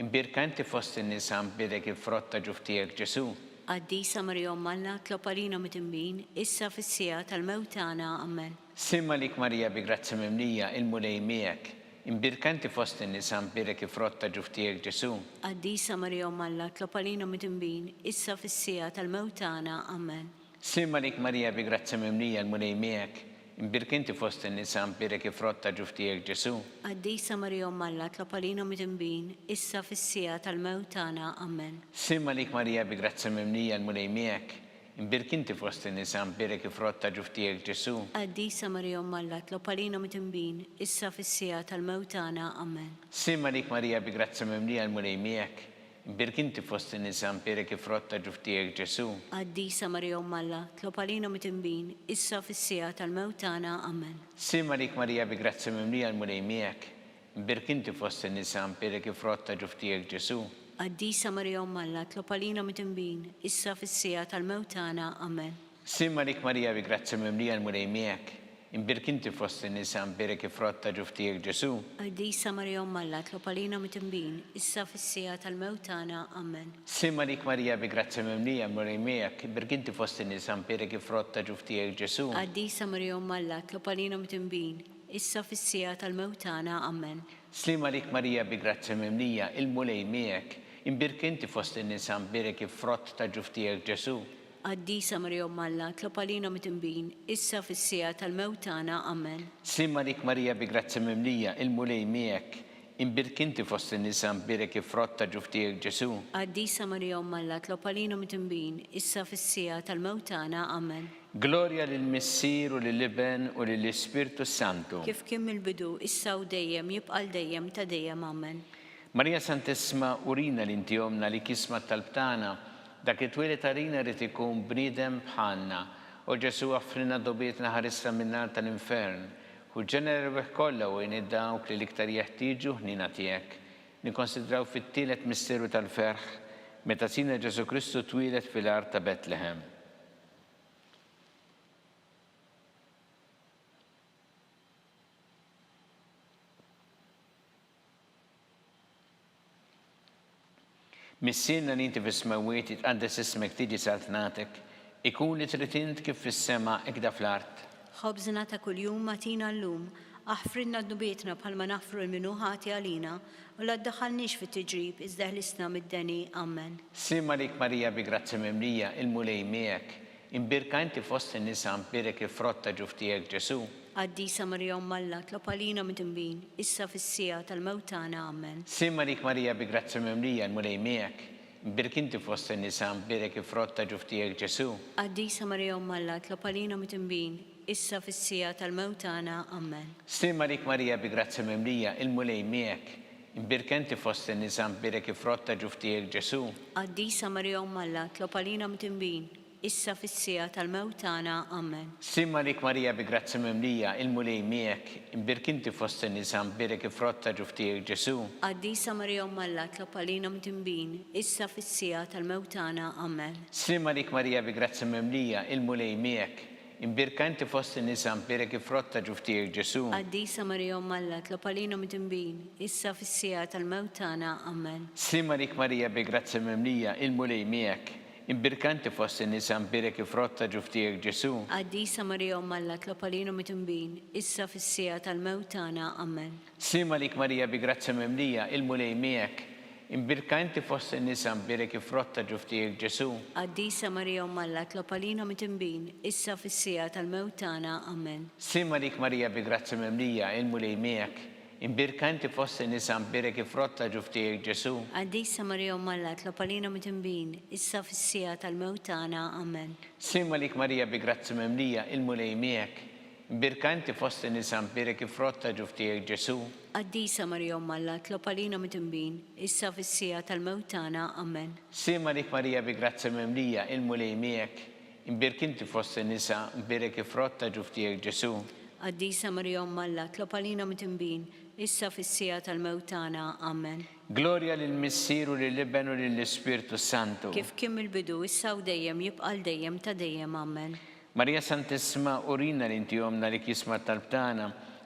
Imbierka inti fost in-nisa, mbierek il-frott ta' ġuf tiegħek Ġesù. Qaddisa Marija Omm Alla, tlob għalina midinbin, issa fis-siegħa tal-mewt tagħna. Amen. Sliem għalik Marija bi grazzja mimlija, il-Mulej miegħek. Imbierka inti fost in-nisa, mbierek il-frott ta' ġuf tiegħek Ġesù. Qaddisa Marija Omm Alla, tlob għalina midinbin, issa fis-siegħa tal-mewt tagħna. Amen. Sliem għalik Marija bi grazzja mimlija l-Mulej miegħek, imbierka inti fost in-nisa mbierek il-frott ta' ġuf tiegħek Ġesù. Qaddisa Marija Omm Alla tlob għalina midinbin, issa fis-siegħa tal-mewt tagħna. Amen. Sliem għalik Marija bi grazzja mimlija l-Mulej miegħek, imbierka inti fost in-nisa mbierek il-frott ta' ġuf tiegħek Ġesù. Qaddisa Marija Omm Alla tlob għalina midinbin, issa fis-siegħa tal-mewt tagħna. Amen. Sliem għalik Marija bi grazzja mimlija l-Mulej miegħek, Imbierek inti fost in-nisa, imbierek il-frott ta' ġuf tiegħek, Ġesù. Qaddisa Marija Omm Alla, tlob għalina midinbin, issa u fis-siegħa tal-mewt tagħna. Amen. Sliem għalik Marija bi grazzja mimlija l-Mulej miegħek, imbierek inti fost in-nisa, imbierek il-frott ta' ġuf tiegħek, Ġesù. Qaddisa Marija Omm Alla, tlob għalina midinbin, issa u fis-siegħa tal-mewt tagħna. Amen. Sliem għalik Marija bi grazzja mimlija l-Mulej miegħek, Imbierk inti fost in-nisa, imbierek il-frott ta' ġuf tiegħek Ġesù. Qaddisa Marija Omm Alla, tlob għalina midinbin, issa fis-siegħa tal-mewt tagħna. Amen. Sliem għalik Marija bi grazzja mimlija, l-Mulej miegħek, imbierk inti fost in-nisa, imbierek il-frott ta' ġuf tiegħek Ġesù. Qaddisa Marija Omm Alla, tlob għalina midinbin, issa fis-siegħa tal-mewt tagħna. Amen. Sliem għalik Marija bi grazzja mimlija, il-Mulej miegħek, imbierk inti fost in-nisa, imbierek il-frott ta' ġuf tiegħek Ġesù. Qaddisa Marija Omm Alla, tlob għalina midinbin, issa fis-siegħa tal-mewt tagħna. Amen. Sliem għalik Marija bi grazzja mimlija, il-Mulej miegħek, imbierk inti fost in-nisa, imbierek il-frott ta' ġuf tiegħek Ġesù. Qaddisa Marija Omm Alla, tlob għalina midinbin, issa fis-siegħa tal-mewt tagħna. Amen. Glorja lill-Missier u lill-Iben u lill-Ispirtu s-Santu. Kif kien mill-bidu, issa u dejjem, jibqa' għal dejjem ta' dejjem. Amen. Marija Santissima, urina li inti Ommna li tisma' t-talb tagħna, Dak li twieled għalina ried ikun bniedem bħalna. O Ġesù aghfrilna dnubietna ħarisna min-nar tal-infern. Ħu ġenna l-erwieħ kollha u għin dawk li l-iktar jeħtieġu ħniena tiegħek. Nikkonsidraw fit-tielet misteru tal-ferħ, meta Sidna Ġesù Kristu twieled fil-għar ta' Betlehem. Missierna li inti fis-smewwiet, jitqaddes ismek, tiġi saltnatek, Ikun li trid int kif fis-sema hekk da fl-art. Ħobżna ta' kuljum agħtina llum. Aħfrilna dnubietna bħalma naħfru 'l min hu ħati għalina, u la ddaħħalniex fit-tiġrib iżda eħlisna mid-deni. Ammen. Sliem għalik Marija bi grazzja mimlija, il-Mulej miegħek. Imbierka inti fost in-nisa mbierek il-frott ta' ġuf tiegħek Ġesù. Qaddisa Marija Omm Alla, tlob għalina midinbin, issa fis-siegħa tal-mewt tagħna. Ammen. Sliem għalik Marija bi grazzja mimlija, il-Mulej miegħek. Imbierk inti fost in-nisa mbierek il-frott ta' ġuf tiegħek Ġesù. Qaddisa Marija Omm Alla, tlob għalina midinbin, issa fis-siegħa tal-mewt tagħna. Ammen. Sliem għalik Marija bi grazzja mimlija, il-Mulej miegħek. Imbierka inti fost in-nisa mbierek il-frott ta' ġuf tiegħek Ġesù. Qaddisa Marija Omm Alla, tlob għalina midinbin, issa fis-siegħa tal-mewt tagħna. Ammen. Sliem għalik Marija bi grazzja mimlija, il-Mulej miegħek, imbierk inti fost in-nisa mbierek il-frott ta' ġuf tiegħek Ġesù. Qaddisa Marija Omm Alla, tlob għalina midinbin, issa fis-siegħa tal-mewt tagħna. Ammen. Sliem għalik Marija bi grazzja mimlija, il-Mulej miegħek, imbierka inti fost in-nisa mbierek il-frott ta' ġuf tiegħek Ġesù. Qaddisa Marija Omm Alla, tlob għalina midinbin, issa fis-siegħa tal-mewt tagħna. Ammen. Sliem għalik Marija bi grazzja mimlija, il-Mulej miegħek, Imbierka inti fost in-nisa mbierek il-frott ta' ġuf tiegħek Ġesù. Qaddisa Marija Omm Alla tlob għalina midinbin, issa fis-siegħa tal-mewt tagħna. Ammen. Sliem għalik Marija bi grazzja mimlija, il-Mulej miegħek. Imbierka inti fost in-nisa mbierek il-frott ta' ġuf tiegħek Ġesù. Qaddisa Marija Omm Alla tlob għalina midinbin, issa fis-siegħa tal-mewt tagħna. Ammen. Sliem għalik Marija bi grazzja mimlija, il-Mulej miegħek. Imbierka inti fost in-nisa mbierek il-frott ta' ġuf tiegħek Ġesù. Qaddisa Marija Omm Alla tlob għalina midinbin, issa fis-siegħa tal-mewt tagħna. Ammen. Sliem għalik Marija bi grazzja mimlija, il-Mulej miegħek. Imbierka inti fost in-nisa mbierek il-frott ta' ġuf tiegħek Ġesù. Qaddisa Marija Omm Alla tlob għalina midinbin, issa fis-siegħa tal-mewt tagħna. Ammen. Sliem għalik Marija bi grazzja mimlija, il-Mulej miegħek. Imbierk inti fost in-nisa, mbierek il-frott ta' ġuf tiegħek Ġesù. Qaddisa Marija Omm Alla, tlob għalina midinbin, issa fis-siegħa tal-mewt tagħna. Amen. Glorja lill-Missier u lill-Iben u lill-Ispirtu s-Santu. Kif kien mill-bidu, issa u dejjem, jibqa' għal dejjem ta' dejjem. Amen. Marija Santissima, urina li inti Ommna li jisma' t-talb tagħna.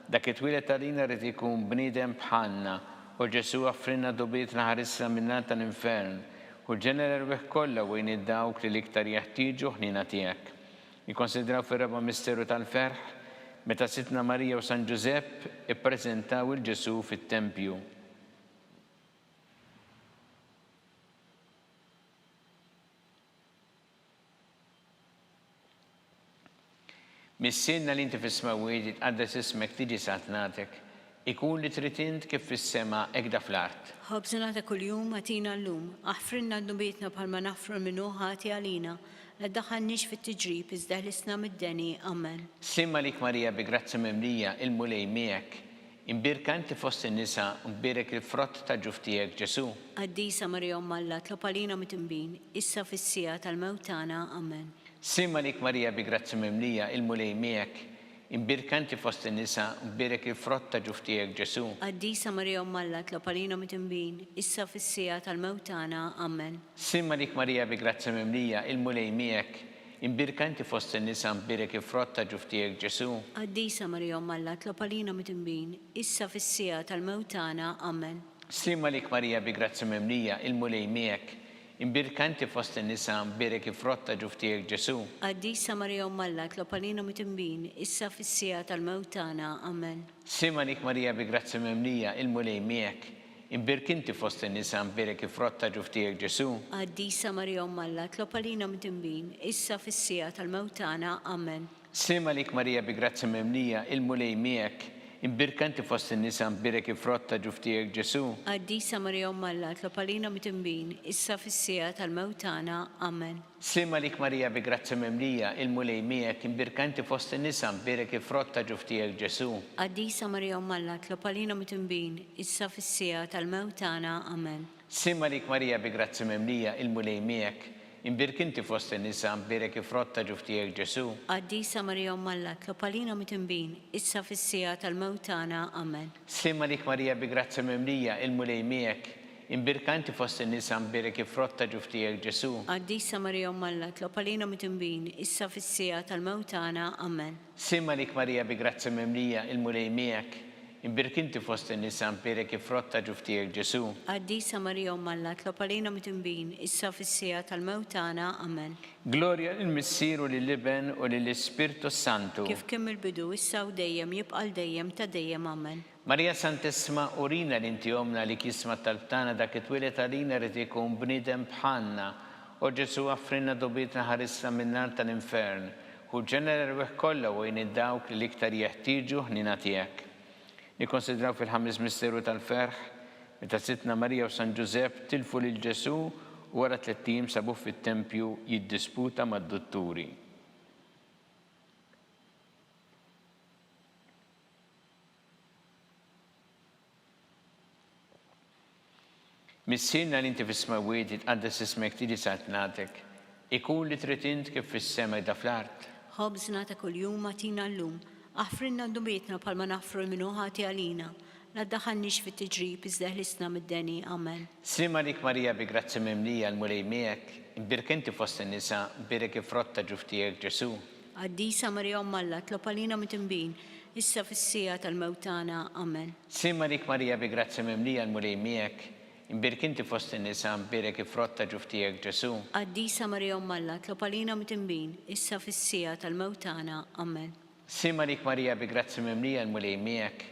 Dak li twieled għalina ried ikun bniedem bħalna. O Ġesù, aghfrilna dnubietna ħarisna min-nar tal-infern. Hu l-ġenna l-erwieħ kollha u għin 'il dawk li l-iktar jeħtieġu ħniena tiegħek. Nikkonsidraw fir-raba' misteru tal-ferħ, meta Sidtna Marija u San Ġużepp ippreżentaw 'il Ġesù fit-tempju. Missierna li inti fis-smewwiet, jitqaddes ismek, tiġi saltnatek. Ikun li trid int kif fis-sema hekk da fl-art. Ħobżna ta' kuljum agħtina llum. Aħfrilna dnubietna bħalma naħfru 'l min hu ħati għalina. La ddaħħalniex fit-tiġrib iżda eħlisna mid-deni. Amen. Sliem għalik Marija bi grazzja mimlija, il-Mulej miegħek. Imbierka inti fost in-nisa u mbierek il-frott ta' ġuf tiegħek Ġesù. Qaddisa Marija Omm Alla, tlob għalina midinbin, issa fis-siegħa tal-mewt tagħna. Amen. Sliem għalik Marija bi grazzja mimlija, il-Mulej miegħek. Imbierka inti fost in-nisa u mbierek il-frott ta' ġuf tiegħek Ġesù. Qaddisa Marija Omm Alla, tlob għalina midinbin, issa fis-siegħa tal-mewt tagħna. Amen. Sliem għalik Marija bi grazzja mimlija, il-Mulej miegħek. Imbierka inti fost in-nisa mbierek il-frott ta' ġuf tiegħek Ġesù. Qaddisa Marija Omm Alla tlob għalina midinbin, issa fis-siegħa tal-mewt tagħna. Amen. Sliem għalik Marija bi grazzja mimlija, il-Mulej miegħek. Imbierka inti fost in-nisa mbierek il-frott ta' ġuf tiegħek Ġesù. Qaddisa Marija Omm Alla tlob għalina midinbin, issa fis-siegħa tal-mewt tagħna. Amen. Sliem għalik Marija bi grazzja mimlija, il-Mulej miegħek. Imbierk inti fost in-nisa mbierek il-frott ta' ġuf tiegħek Ġesù. Qaddisa Marija Omm Alla, tlob għalina midinbin, issa fis-siegħa tal-mewt tagħna. Amen. Sliem għalik Marija bi grazzja mimlija, il-Mulej miegħek. Imbierka inti fost in-nisa mbierek il-frott ta' ġuf tiegħek Ġesù. Qaddisa Marija Omm Alla, tlob għalina midinbin, issa fis-siegħa tal-mewt tagħna. Amen. Sliem għalik Marija bi grazzja mimlija, il-Mulej miegħek, imbierka inti fost in-nisa, mbierek il-frott ta' ġuf tiegħek Ġesù. Qaddisa Marija Omm Alla, tlob għalina midinbin, issa fis-siegħa tal-mewt tagħna. Amen. Sliem għalik Marija bi grazzja mimlija, il-Mulej miegħek, imbierka inti fost in-nisa, mbierek il-frott ta' ġuf tiegħek Ġesù. Qaddisa Marija Omm Alla, tlob għalina midinbin, issa fis-siegħa tal-mewt tagħna. Amen. Sliem għalik Marija bi grazzja mimlija, il-Mulej miegħek, Imbierka inti fost in-nisa mbierek il-frott ta' ġuf tiegħek Ġesù. Qaddisa Marija Omm Alla, tlob għalina midinbin, issa fis-siegħa tal-mewt tagħna. Amen. Sliem għalik Marija bi grazzja mimlija, il-Mulej miegħek. Imbierek inti fost in-nisa, imbierek il-frott ta' ġuf tiegħek, Ġesù. Qaddisa Marija Omm Alla, tlob għalina midinbin, issa u fis-siegħa tal-mewt tagħna. Amen. Glorja lill-Missier u lill-Iben u lill-Ispirtu s-Santu. Kif kien mill-bidu, issa u dejjem, jibqa' għal dejjem ta' dejjem. Amen. Marija Santissima, urina li inti Ommna għalik jisma' t-talb tagħna dak li twieled għalina ried ikun bniedem bħalna. O Ġesù aħfrilna dnubietna ħarisna min-nar tal-infern. Ħu l-ġenna l-erwieħ kollha u għin 'il dawk li l-iktar jeħtieġu ħniena tiegħek. Nikkonsidraw fil-ħames misteru tal-ferħ, meta Sidtna Marija u San Ġużepp tilfu lil Ġesù u wara tlett ijiem sabuh fit-tempju jiddisputa mad-dutturi. Missierna li inti fis-smewwiet, jitqaddes ismek, tiġi saltnatek. Ikun li trid int kif fis-sema jda fl-art. Ħobżna ta' kuljum agħtina llum. Aħfrilna dnubietna bħalma naħfru 'l min hu ħati għalina. La ddaħħalniex fit-tiġrib iżda eħlisna mid-deni. Amen. Sliem għalik Marija bi grazzja mimlija l-Mulej miegħek, imbierka inti fost in-nisa, mbierek il-frott ta' ġuf tiegħek Ġesù. Qaddisa Marija Omm Alla, tlob għalina midinbin, issa fis-siegħa tal-mewt tagħna. Amen. Sliem għalik Marija bi grazzja mimlija l-Mulej miegħek, imbierka inti fost in-nisa, mbierek il-frott ta' ġuf tiegħek Ġesù. Qaddisa Marija Omm Alla, tlob għalina midinbin, issa fis-siegħa tal-mewt tagħna. Amen. Sliem għalik Marija bi grazzja mimlija l-Mulej miegħek,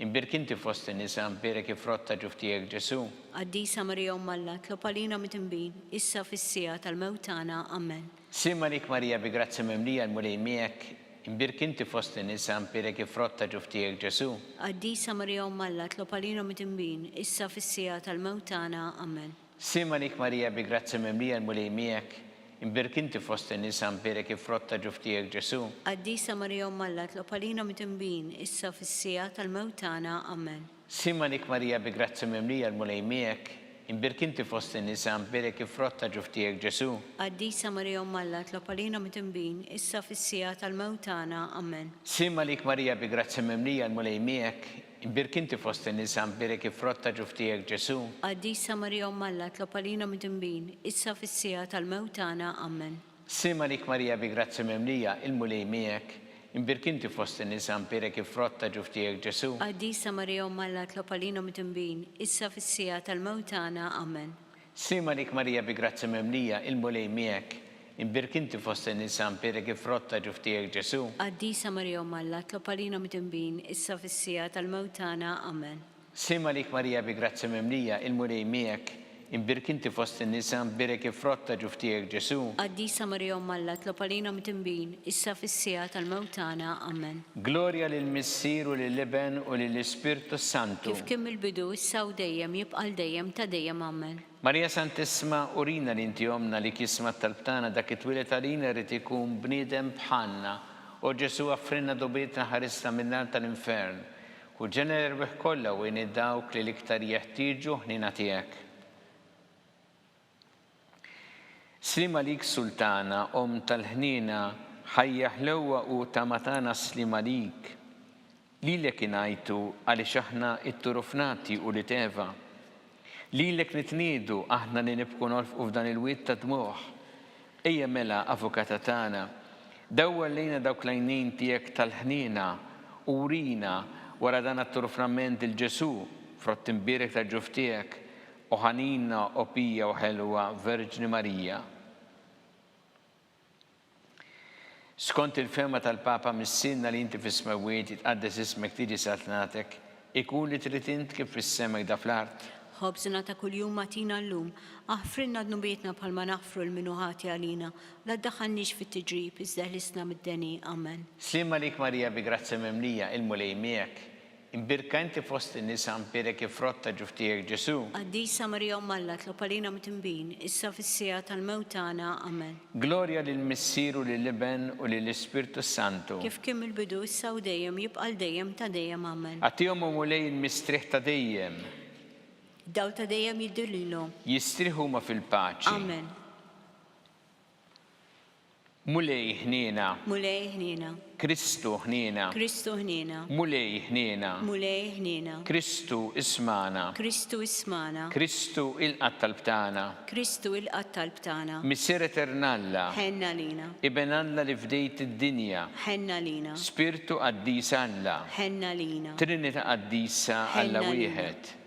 imbierka inti fost in-nisa, mbierek il-frott ta' ġuf tiegħek Ġesù. Qaddisa Marija Omm Alla, tlob għalina midinbin, issa fis-siegħa tal-mewt tagħna. Amen. Sliem għalik Marija bi grazzja mimlija l-Mulej miegħek, imbierka inti fost in-nisa, imbierek il-frott ta' ġuf tiegħek Ġesù. Qaddisa Marija Omm Alla, tlob għalina midinbin, issa fis-siegħa tal-mewt tagħna. Amen. Sliem għalik Marija bi grazzja mimlija l-Mulej miegħek, imbierka inti fost in-nisa, imbierek il-frott ta' ġuf tiegħek Ġesù. Qaddisa Marija Omm Alla, tlob għalina midinbin, issa fis-siegħa tal-mewt tagħna. Amen. Sliem għalik Marija bi grazzja mimlija l-Mulej miegħek, imbierka inti fost in-nisa, imbierek il-frott ta' ġuf tiegħek Ġesù. Qaddisa Marija Omm Alla, tlob għalina midinbin, issa fis-siegħa tal-mewt tagħna. Amen. Sliem għalik Marija bi grazzja mimlija l-Mulej miegħek, imbierka inti fost in-nisa, imbierek il-frott ta' ġuf tiegħek Ġesù. Qaddisa Marija Omm Alla, tlob għalina midinbin, issa fis-siegħa tal-mewt tagħna. Amen. Sliem għalik Marija bi grazzja mimlija, il-Mulej miegħek, imbierka inti fost in-nisa, imbierek il-frott ta' ġuf tiegħek Ġesù. Qaddisa Marija Omm Alla tlob għalina midinbin, issa fis-siegħa tal-mewt tagħna. Amen. Sliem għalik Marija bi grazzja mimlija, il-Mulej miegħek, imbierka inti fost in-nisa, imbierek il-frott ta' ġuf tiegħek Ġesù. Qaddisa Marija Omm Alla tlob għalina midinbin, issa fis-siegħa tal-mewt tagħna. Amen. Sliem għalik Marija bi grazzja mimlija, il-Mulej miegħek, imbierka inti fost in-nisa, imbierek il-frott ta' ġuf tiegħek Ġesù. Qaddisa Marija Omm Alla, tlob għalina midinbin, issa fis-siegħa tal-mewt tagħna. Amen. Glorja lill-Missier u lill-Iben u lill-Ispirtu s-Santu. Kif kien mill-bidu, issa u dejjem, jibqa' għal dejjem ta' dejjem. Amen. Marija Santissima, urina li inti Ommna li jisma' t-talb tagħna dak li twieled għalina jrid ikun bniedem bħalna. O Ġesù aħfrilna dnubietna ħarisna min-nar tal-infern. Hu ġenna l-erwieħ kollha u għin 'il dawk li l-iktar jeħtieġu ħniena tiegħek. Sliem għalik Sultana, Omm tal-ħniena, ħajja ħlewwa u tama tagħna sliem għalik. Lilek ingħajtu għaliex aħna tturufnati ulied Eva. Lilek nitniedu, aħna li nibku nolfqu f'dan il-wied ta' dmugħ. Ejja mela, Avukata tagħna, dawwar lejna dawk l-għajnejn tiegħek tal-ħniena u wrina, wara dan għat-turframent lil Ġesù, frott imbierek tal-ġuf tiegħek, o ħanina, o pija u ħelwa Verġni Marija. Skont il-fehma tal-Papa Missierna li inti fis-smewwiet, jitqaddes ismek, tiġi saltnatek, ikun li trid int kif fis-sema jda fl-art. Ħobżna ta' kuljum agħtina llum. Aħfrilna dnubietna bħalma naħfru 'l min hu ħati għalina. La ddaħħalniex fit-tiġrib, iżda eħlisna mid-deni. Amen. Sliem għalik Marija bi grazzja mimlija, il-Mulej miegħek. Imbierka inti fost in-nisa imbierek il-frott ta' ġuf tiegħek Ġesù. Qaddisa Marija Omm Alla tlob għalina midinbin, issa fis-siegħa tal-mewt tagħna. Amen. Glorja lill-Missier u lill-Iben u lill-Ispirtu s-Santu. Kif kien mill-bidu, issa u dejjem, jibqa' għal dejjem ta' dejjem. Amen. Agħtihom o Mulej il-mistrieħ ta' dejjem. Id-dawl ta' dejjem jiddi lilhom. Jistrieħu huma fil-paċi. Amen. Mulej ħniena. Mulej ħniena. Kristu ħniena. Kristu ħniena. Mulej ħniena. Mulej ħniena. Kristu ismagħna. Kristu ismagħna. Kristu ilqa' t-talb tagħna. Kristu ilqa' t-talb tagħna. Missier Etern Alla. Ħenn għalina. Iben Alla li fdejt id-dinja. Ħenn għalina. Spirtu Qaddis Alla. Ħenn għalina. Trinità Qaddisa Alla wieħed.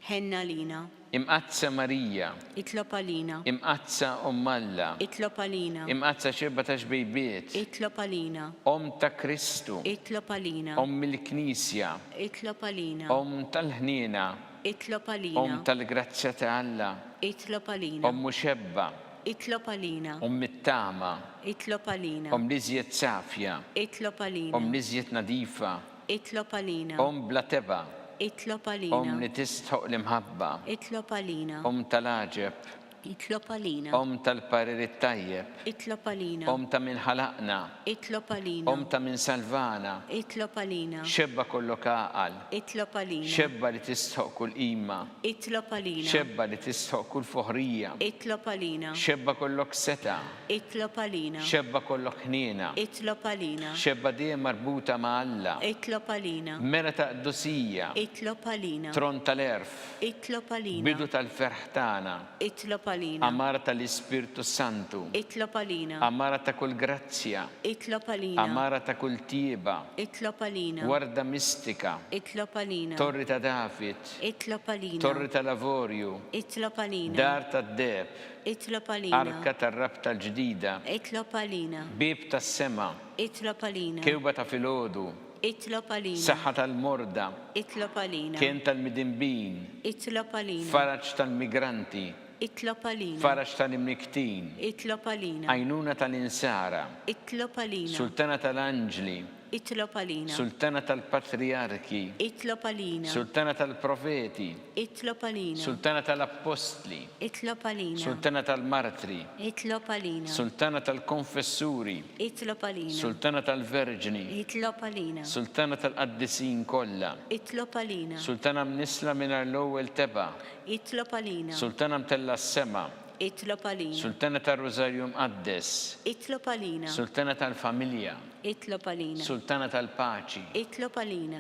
Ħenn għalina. Imqaddsa Marija. Itlob għalina. Imqaddsa Omm Alla. Itlob għalina. Imqaddsa xebba ta' xbejbiet. Itlob għalina. Omm ta' Kristu. Itlob għalina. Omm il-Knisja. Itlob għalina. Omm tal-ħniena. Itlob għalina. Omm tal-grazzja ta' Alla. Itlob għalina. Omm muxebba. Itlob għalina. Omm it-tama. Itlob għalina. Omm l-iżjed safja. Itlob għalina. Omm l-iżjed nadifa. Itlob għalina. Omm bla tebgħa. Itlob għalina. Omm li tistħoqq l-imħabba. Itlob għalina. Omm tal-għaġeb. Itlob għalina. Omm tal-parir it-tajjeb. Itlob għalina. Omm ta' min ħalaqna. Itlob għalina. Omm ta' min salvana. Itlob għalina. Xebba kollok għaqal. Itlob għalina. Xebba li tistħoqq kull qima. Itlob għalina. Xebba li tistħoqq kull foħrija. Itlob għalina. Xebba kollok setgħa. Itlob għalina. Xebba kollok ħniena. Itlob għalina. Xebba dejjem marbuta ma' Alla. Itlob għalina. Mera ta' qdusija. Itlob għalina. Tron tal-għerf. Itlob għalina. Bidu tal-ferħ tagħna. Itlob għalina. Għamara tal-Ispirtu s-Santu. Itlob għalina. Għamara ta' kull grazzja. Itlob għalina. Għamara ta' kull tjieba. Itlob għalina. Warda mistika. Itlob għalina. Torri ta' David. Itlob għalina. Torri tal-avorju. Itlob għalina. Dar tad-deheb. Itlob għalina. Arka tar-Rabta l-Ġdida. Itlob għalina. Bieb tas-sema. Itlob għalina. Kewba ta' filgħodu. Itlob għalina. Saħħa tal-morda. Itlob għalina. Kenn tal-midinbin. Itlob għalina. Faraġ tal-migranti. Itlob għalina. Faraġ tal-imnikktin. Itlob għalina. Għajnuna tal-insara. Itlob għalina. Sultana tal-anġli. Itlob għalina. Sultana tal-patrijarki. Itlob għalina. Sultana tal-profeti. Itlob għalina. Sultana tal-appostli. Itlob għalina. Sultana tal-martri. Itlob għalina. Sultana tal-konfessuri. Itlob għalina. Sultana tal-verġni. Itlob għalina. Sultana tal-qaddisin kollha. Itlob għalina. Sultana mnissla mingħajr l-ewwel tebgħa. Itlob għalina. Sultana mtellgħa s-sema. Itlob għalina. Sultana tar-Rużarju Mqaddes. Itlob għalina. Sultana tal-familja. Itlob għalina. Sultana tal-paċi. Itlob għalina.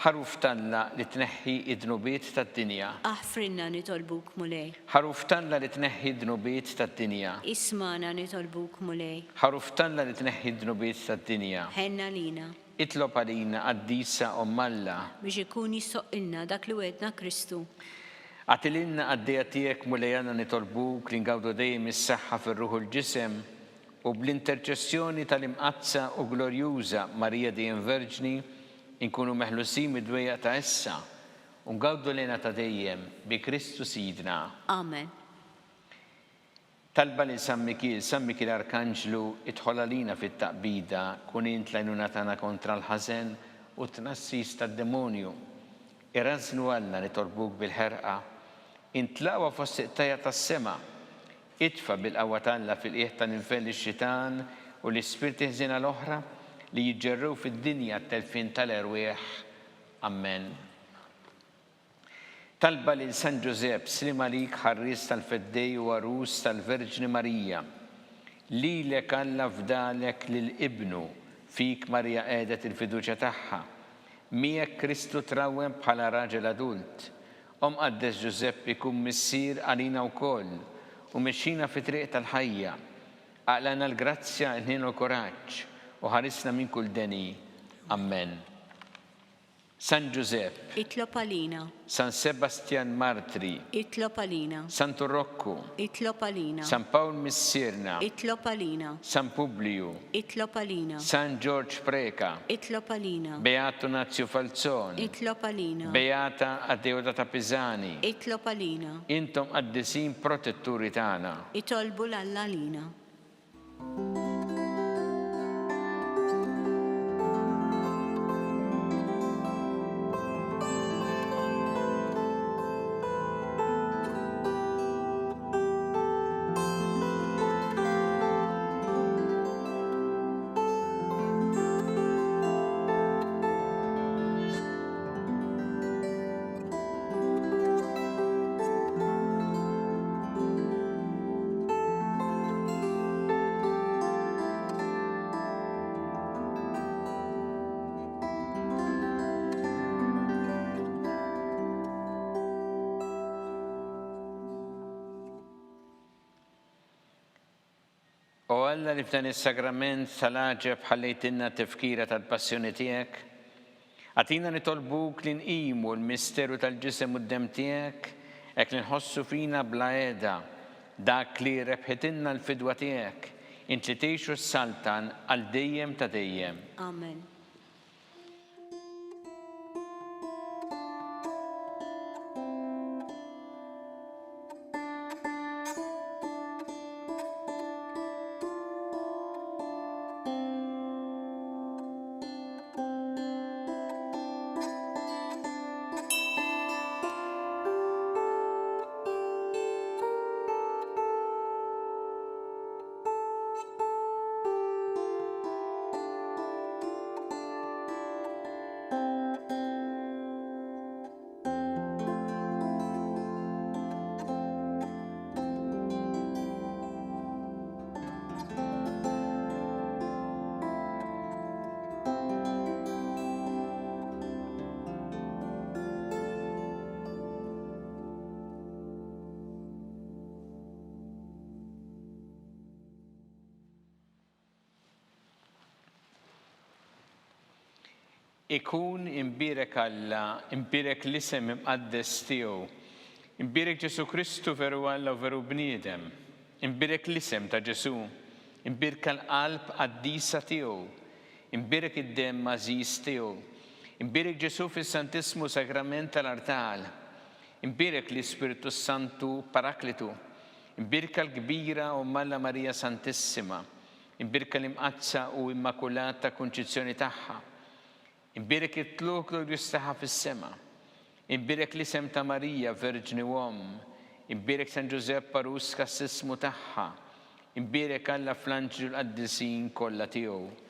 Ħaruf t'Alla li tneħħi d-dnubiet tad-dinja. Aħfrilna nitolbuk, Mulej. Ħaruf t'Alla li tneħħi d-dnubiet tad-dinja. Ismagħna nitolbuk, Mulej. Ħaruf t'Alla li tneħħi d-dnubiet tad-dinja. Ħenn għalina. Itlob għalina, Qaddisa Omm Alla. Biex ikun jisthoqqilna dak li wegħedna Kristu. Agħti lilna qaddejja tiegħek Mulej Alla nitolbuk li ngawdu dejjem is-saħħa fir-ruħ u l-ġisem u bl-interċessjoni tal-Imqaddsa u Glorjuża Marija dejjem Verġni nkunu meħlusin mid-dwejjaq ta' issa u ngawdu l-hena ta' dejjem bi Kristu Sidna. Amen. Talba lil San Mikiel, San Mikiel Arkanġlu, idħol għalina fit-taqbida, kun int l-għajnuna tagħna kontra l-ħażen u t-tnassis tad-demonju. Irażżnu Alla nitolbuk bil-ħerqa. Int l-aqwa fost il-qtajja' tas-sema. Itfa' bil-qawwa t'Alla fil-qiegħ tal-infern lix-xitan u l-ispirti ħżiena l-oħra li jiġġerrew fid-dinja għat-telfien tal-erwieħ. Ammen. Talba lil San Ġużepp, Sliem għalik ħarries tal-Feddej u għarus tal-Verġni Marija. Lilek Alla fdalek lil Ibnu, fik Marija qiegħdet il-fiduċja tagħha. Miegħek Kristu trawwem bħala raġel adult. O Mqaddes Ġużeppi kun missier għalina wkoll u mexxina fit-triq tal-ħajja. Aqlagħna l-grazzja, il-ħniena u l-kuraġġ u ħarisna minn kull deni. Ammen. San Ġużepp. Itlob għalina. San Sebastjan Martri. Itlob għalina. Santu Rokku. Itlob għalina. San Pawl Missierna. Itlob għalina. San Publiju. Itlob għalina. San Ġorġ Preca. Itlob għalina. Beatu Nazju Falzon. Itlob għalina. Beata Adeodata Pisani. Itlob għalina. Intom qaddisin protetturi tagħna. Itolbu 'l Alla għalina. O Alla li f'dan is-sagrament tal-għaġeb ħallejtilna t-tifkira tal-passjoni tiegħek, agħtina nitolbuk li nqimu l-misteru tal-ġisem u d-demm tiegħek hekk li nħossu fina bla heda dak li rebħitilna l-fidwa tiegħek, int li tgħix u ssaltan għal dejjem ta' dejjem. Amen. Ikun imbierek Alla, imbierek l-isem imqaddes tiegħu. Imbierek Ġesù Kristu veru Alla u veru bniedem. Imbierek l-isem ta' Ġesù. Imbierka l-qalb qaddisa tiegħu. Imbierek id-demm għażiż tiegħu. Imbierek Ġesù fis-Santissmu Sagrament tal-artal. Imbierek l-Ispirtu s-Santu Paraklitu. Imbierka l-kbira Omm Alla Marija Santissima. Imbierka l-Imqaddsa u Immakulata Kunċizzjoni tagħha. Imbierek it-tlugħ glorjuż tagħha fis-sema. Imbierek l-isem ta' Marija, Verġni u Omm. Imbierek San Ġużepp għarus kassissmu tagħha. Imbierek Alla fl-anġli u l-qaddisin kollha tiegħu.